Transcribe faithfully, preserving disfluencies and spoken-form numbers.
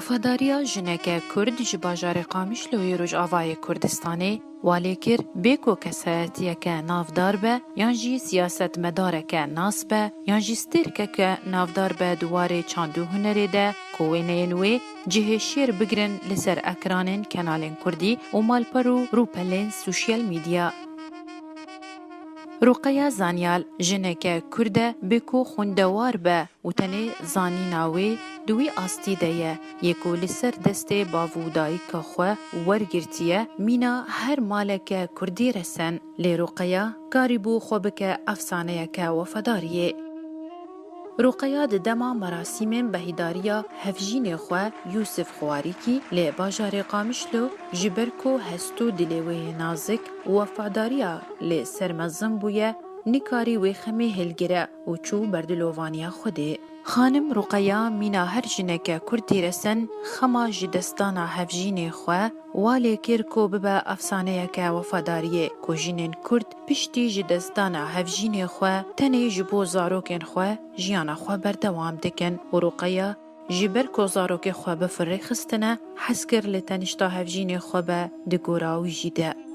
Wefadariya jineke Kurd ji bajarê Qamişloyê Rojavayê Kurdistanê wa lê kir, bê ku kesayetiyeke navdar be yan jî siyasetmedareke nas be yan jî stêrkeke navdar be di warê çand û hunerê de, ku wêneyên wê cihê şêr bigrin li ser ekranên kenalên kurdî û malper û rûpelên sosyal medya. Ruqeya Zanyal jineke Kurd e bê ku xwendewar be û tenê zanîna wê di wî astî de ye, yê ku li ser destê bav û dayika xwe wergirtiye, mîna her maleke Kurdî resen. Lê Ruqeya karîbû xwe bike efsaneyeke wefadariyê. Ruqeya di dema merasîmên behîdariya hevjînê xwe Yûsif Xwarîkî li bajarê Qamişlo, ji ber ku hest û dilê wê yê nazik û wefadariya lê ser mezin bûye, nikarî wê xemê hilgire û çû berdilovaniya Xwedê. Xanim Ruqeya mîna her jineke Kurdî resen xema ji destdana hevjînê xwe wa lê kir ku bibe efsaneyeke wefadariyê, ku jinên Kurd piştî ji destdana hevjînê xwe tenê ji bo zarokên xwe jiyana xwe berdewam dikin û Ruqeya ji ber ku zarokê xwe bi firê xistine, hez kir li tenişta hevjînê xwe be di gora wî jî de.